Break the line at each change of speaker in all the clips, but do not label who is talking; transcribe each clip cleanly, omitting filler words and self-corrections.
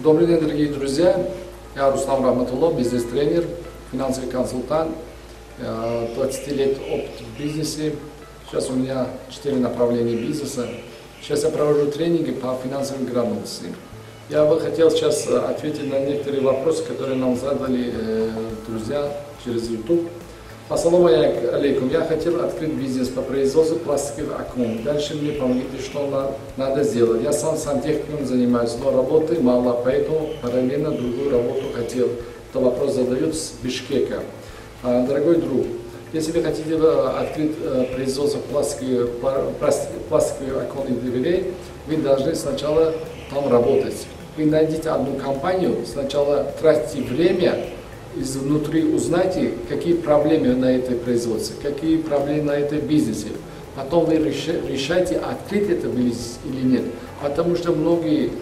Добрый день, дорогие друзья. Я Рустам Рахматулло, бизнес-тренер, финансовый консультант, 20 лет опыт в бизнесе. Сейчас у меня 4 направления бизнеса. Сейчас я провожу тренинги по финансовой грамотности. Я бы хотел сейчас ответить на некоторые вопросы, которые нам задали друзья через YouTube. Ассаламу алейкум. Я хотел открыть бизнес по производству пластиковых окон. Дальше мне помогите, что надо сделать. Я сам сантехником занимаюсь, но работы мало, поэтому параллельно другую работу хотел. Это вопрос задают с Бишкека. Дорогой друг, если вы хотите открыть производство пластиковых окон и дверей, вы должны сначала там работать. Вы найдите одну компанию, сначала тратьте время, изнутри узнайте, какие проблемы на этой производстве, какие проблемы на этой бизнесе. Потом вы решайте, открыть это бизнес или нет. Потому что многие,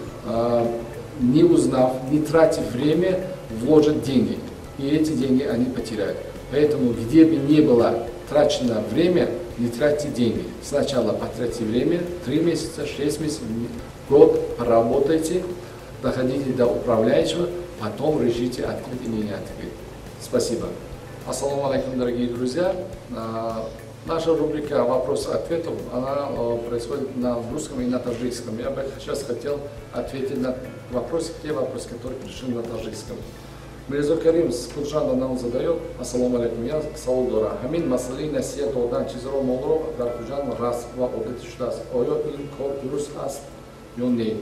не узнав, не тратив время, вложат деньги. И эти деньги они потеряют. Поэтому, где бы ни было трачено время, не тратьте деньги. Сначала потратьте время, 3 месяца, 6 месяцев, год, поработайте, доходите до управляющего, потом решите, открыть или не открыть. Спасибо. Ассаламу алейкум, дорогие друзья. Наша рубрика «Вопрос-ответов», она происходит на русском и на таджикском. Я бы сейчас хотел ответить на вопросы, те вопросы, которые пришли на таджикском. Мирзо Карим с Худжанда нам задает. Ассаламу алейкум, я савол дорам. Ҳамин масъалаи насия додан чизро молро дар Хуҷанд расм ва одатӣ шудааст. Оё ин кор дуруст аст ё не?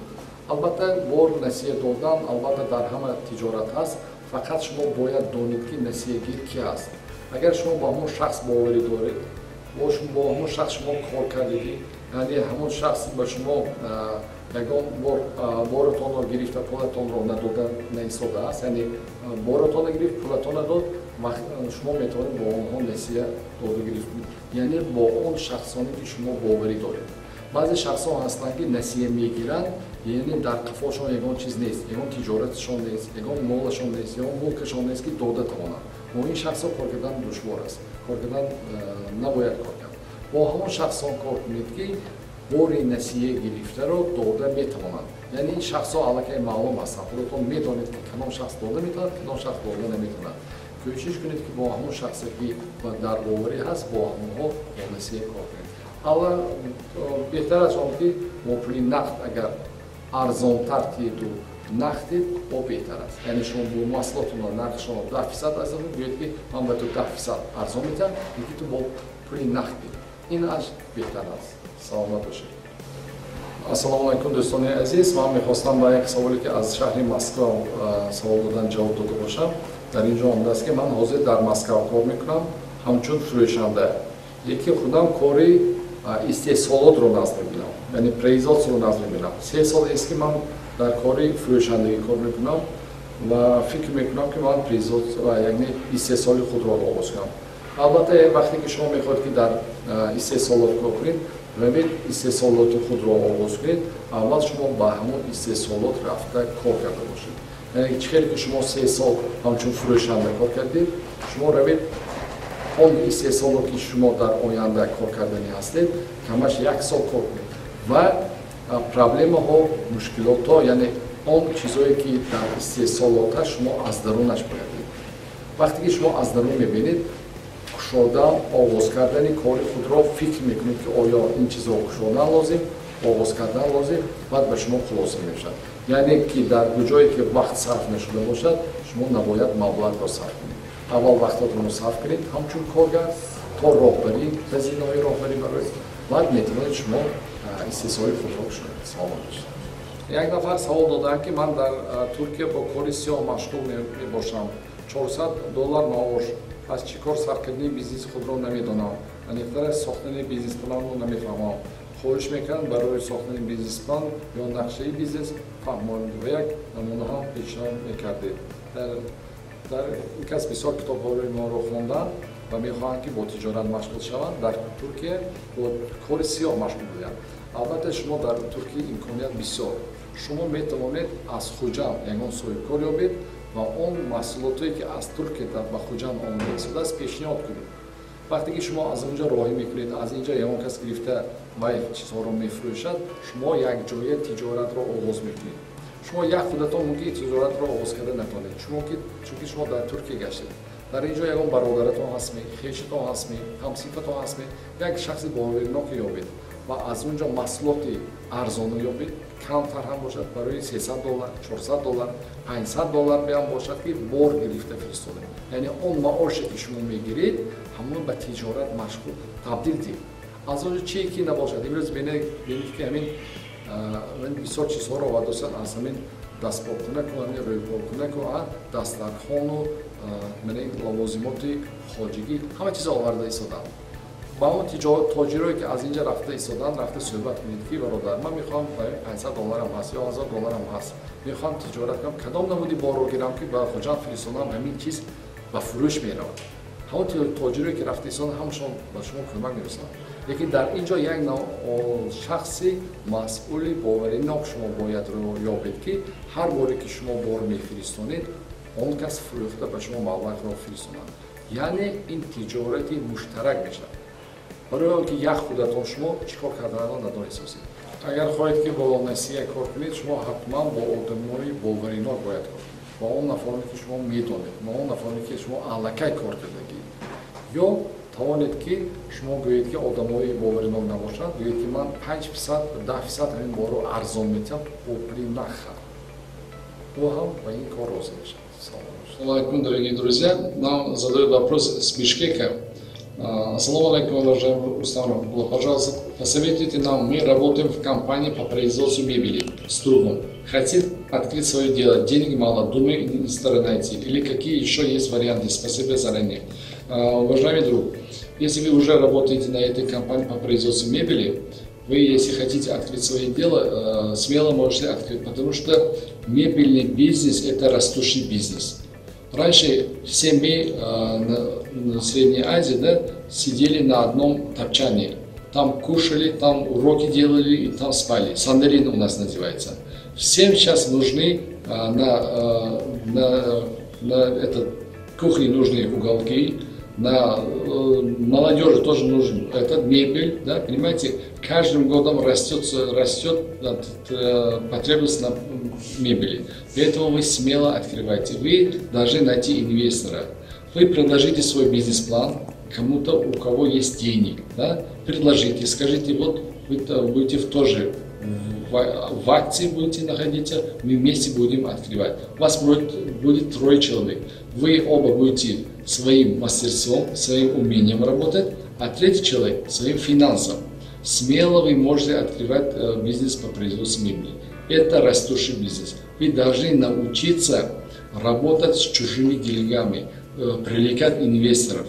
Албатта, бор насия додан, албатта, дар ҳама тиҷорат ҳаст. Фақат шумо бояд донед, ки насиягир ки аст. Агар шумо ба ҳамон шахс боварӣ доред, бо ҳамон шахс шумо кор кардагӣ, яъне ҳамон шахс ба шумо ягон бор боротонро гирифта, пулатонро надода наистодааст, яъне боротонро гирифт, пулатонро дод, шумо метавонед бо онҳо насия дода гирифт, яъне бо он шахсоне, ки шумо боварӣ доред. Баъзе шахсон ҳастанд, ки насия мегиранд, яъне дар қафошон ягон чиз нест, ягон тиҷоратшон нест, ягон молашон нест, ягон мулкашон нест, ки дода тавонанд. Бо ин шахсҳо кор кардан душвор аст, кор кардан набояд кор кард. Бо ҳамон шахсон кор кунед, ки бори насия гирифтаро дода метавонанд. Яъне ин шахсҳо аллакай маълум ҳастанд, худатон медонед, ки кадом шахс дода метавонад, кадом шахс дода наметавонад. Кӯшиш кунед, ки бо ҳамон шахсе, ки дар боварӣ ҳаст, бо ҳамонҳо бо насия кор кунед. Алла беҳтар аст он, ки бо пули нақд агар арзонтар тиеду нақд бо беҳтар аст. Яъне шумо бо маҳсулотонро нархшонро 10% арзон гӯед, ки ман ба ту 10% арзон метиҳам, лекин ту бо пули нақд бид. Ин аш беҳтар аст. Саломат бошед. Ассалому алайкум, дӯстони азиз. Ман мехостам ба як саволе, ки аз шаҳри Москва савол додан, ҷавоб дода бошам. Дар ин ҷо омадааст, ки ман ҳозир дар Москва кор мекунам ҳамчун фурӯшанда, лекин худам кори истеҳсолотро назд мебинам, яъне производствро назд мебинам. 3 сол аст, ки ман дар кори фурӯшандагӣ кор мекунам ва фикр мекунам, ки ман производство, яъне истеҳсоли худро оғоз кунам. Албатта, вақте ки шумо мехоҳед, ки дар истеҳсолот кор кунед, равед, истеҳсолоти худро оғоз кунед, аввал шумо ба ҳамон истеҳсолот рафта кор карда бошед. Яъне чӣ хеле ки шумо 3 сол ҳамчун фурӯшанда кор кардед, шумо равед, он истеҳсолот, ки шумо дар оянда кор карданӣ ҳастед, камаш як сол кор кунед ва проблемаҳо, мушкилотҳо, яъне он чизое, ки дар истеҳсолота, шумо аз дарунаш бояд дид. Вақте ки шумо аз дарун мебинед, кушодан, оғоз кардани кори худро фикр мекунед, ки оё ин чизро кушодан лозим, оғоз кардан лозим, баъд ба шумо хулоса мешавад. Яъне ки дар куҷое ки вақт сарф нашуда бошад, шумо набояд маблағро сарф кунед. Аввал вақтотонро сарф кунед ҳамчун коргар то роҳбарӣ, вазинаҳои роҳбарӣ бароед, баъд метавонед шумо истеҳсоли худро кушоед. Саломат бошед. Як нафар савол доданд, ки ман дар Туркия бо кори сиёҳ машғул мебошам, 400 доллар маош. Пас чӣ кор сар кардани бизнеси худро намедонам, аниқтараш сохтани бизнеспланро намефаҳмам. Хоҳиш мекардам, барои сохтани бизнесплан ё нақшаи бизнес фаҳмонед ва як намуна ҳам пешниҳод мекардед. Дар ин кас бисёр китобҳои моро хонданд ва мехоҳанд, ки бо тиҷорат машғул шаванд, дар Туркия бо кори сиёҳ машғул буданд. Албатта, шумо дар Туркия имконият бисёр. Шумо метавонед аз Хуҷанд ягон соҳибкор ёбед ва он маҳсулотое, ки аз Туркия ба Хуҷанд омода истодааст, пешниҳод кунед. Вақте ки шумо аз онҷо роҳӣ мекунед, аз инҷа ягон кас гирифта вай чизҳоро мефурӯшад, шумо якҷоя тиҷоратро оғоз мекунед. Шумо як худатон мумкин тиҷоратро оғоз карда натонед, чунки шумо дар Туркия гаштед. Дар ин ҷо ягон бародаратон ҳастми, хешатон ҳастми, ҳамсифатон ҳастми, як шахси боваринок ёбед ва аз он ҷо маҳсулоти арзоно ёбед, камтар ҳам бошад, барои $300, $400, $500 биам бошад, ки бор гирифта фиристодед. Яъне он маоше ки шумо мегиред, ҳамон ба тиҷорат машғул табдил диҳед. Аз он ҷо чие ки набошад, имрӯз бинед ки ҳамин бисёр чизҳоро овардастанд аз ҳамин дастпоккунаку, ҳамин рӯйпоккунаку, дастархону лавозимоти хоҷигӣ, ҳама чизо оварда истоданд. Ба он тоҷирое ки аз инҷа рафта истоданд, рафта суҳбат кунед ки бародар, ман мехоҳам $500 ҳаст ё $1000 ҳаст, мехоҳам тиҷорат кунам, кадом намуди борро гирам ки ба Хуҷанд фиристонам, ҳамин чиз ба фурӯш меравад. Ҳамон тоҷирое ки рафта истоданд, ҳамашон ба шумо кӯмак мерасонанд. Лекин дар ин ҷо як шахси масъули боваринок шумо бояд ёбед, ки ҳар боре ки шумо бор мефиристонед, он кас фурӯхта ба шумо маблағро фиристонад. Яъне ин тиҷорати муштарак мешавад. Барои он ки як худатон шумо чӣ кор карданро надонистед. Агар хоҳед ки бо Насия кор кунед, шумо ҳатман бо одамои боваринок бояд кор кунед, бо он нафароне ки шумо медонед, бо он нафароне ки шумо аллакай кор кардагӣ. Ё тавонед ки шумо гӯед ки одамои боваринок набошанд, гӯед ки ман 5%, 10% ҳамин борро арзон метиҳам, бо пули нақд. Ӯ ҳам ба ин кор розӣ мешавад.
Ассалому алайкум, дорогие друзья. Нам задают вопрос с Бишкека. Ассаламу алейкум, уважаемый Рустам Рахматулла. Пожалуйста, посоветуйте нам. Мы работаем в компании по производству мебели с другом. Хотим открыть свое дело, денег мало, думаю, инвестора найти. Или какие еще есть варианты? Спасибо заранее. Уважаемый друг, если вы уже работаете на этой компании по производству мебели, вы, если хотите открыть свое дело, смело можете открыть, потому что мебельный бизнес – это растущий бизнес. Раньше все мы на Средней Азии, да, сидели на одном топчане. Там кушали, там уроки делали и там спали. Сандалин у нас называется. Всем сейчас нужны на этот, кухне нужны уголки, на молодежи тоже нужен этот мебель, да, понимаете, каждым годом растет потребность на мебели. Поэтому вы смело открывайте. Вы должны найти инвестора. Вы предложите свой бизнес-план кому-то, у кого есть денег, да? Предложите, скажите, вот вы будете тоже в акции будете находиться, мы вместе будем открывать. У вас будет 3 человек. Вы оба будете своим мастерством, своим умением работать, а третий человек своим финансом. Смело вы можете открывать бизнес по производству мебели. Это растущий бизнес. Вы должны научиться работать с чужими деньгами, привлекать инвесторов.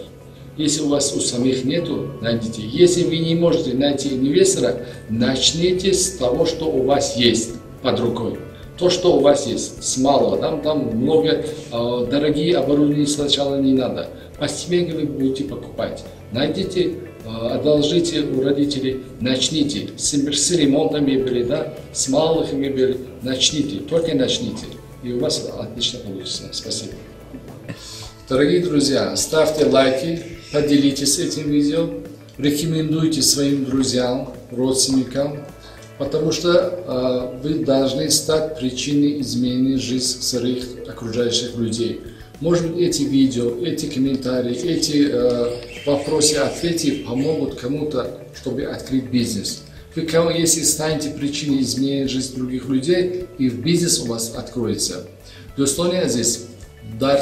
Если у вас у самих нету, найдите. Если вы не можете найти инвестора, начните с того, что у вас есть под рукой. То, что у вас есть, с малого. Там много дорогие оборудования сначала не надо. Постепенно вы будете покупать. Найдите, одолжите у родителей, начните с ремонта мебели, да, с малых мебели. Начните, только начните. И у вас отлично получится. Спасибо. Дорогие друзья, ставьте лайки, поделитесь этим видео, рекомендуйте своим друзьям, родственникам, потому что вы должны стать причиной изменения жизни своих окружающих людей. Может быть, эти видео, эти комментарии, эти вопросы, ответы помогут кому-то, чтобы открыть бизнес. Вы, если станете причиной изменения жизни других людей, и в бизнес у вас откроется. Дӯстони азиз, дар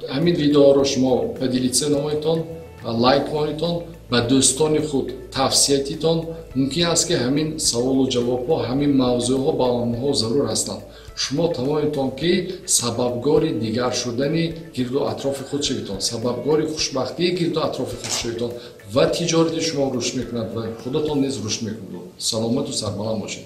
ҳамин видеоро шумо поделиться намоедтон, лайк монедтон, ба дӯстони худ тавсия дитон. Мумкин аст, ки ҳамин саволу ҷавобҳо, ҳамин мавзӯъҳо ба онҳо зарур ҳастанд. Шумо тавонедтон, ки сабабгори дигар шудани гирду атрофи худ шаведтон, сабабгори хушбахтии гирду атрофи худ шаведтон ва тиҷорати шумо рушд мекунад ва худатон низ рушд мекунад. Саломату сарбаланд бошед.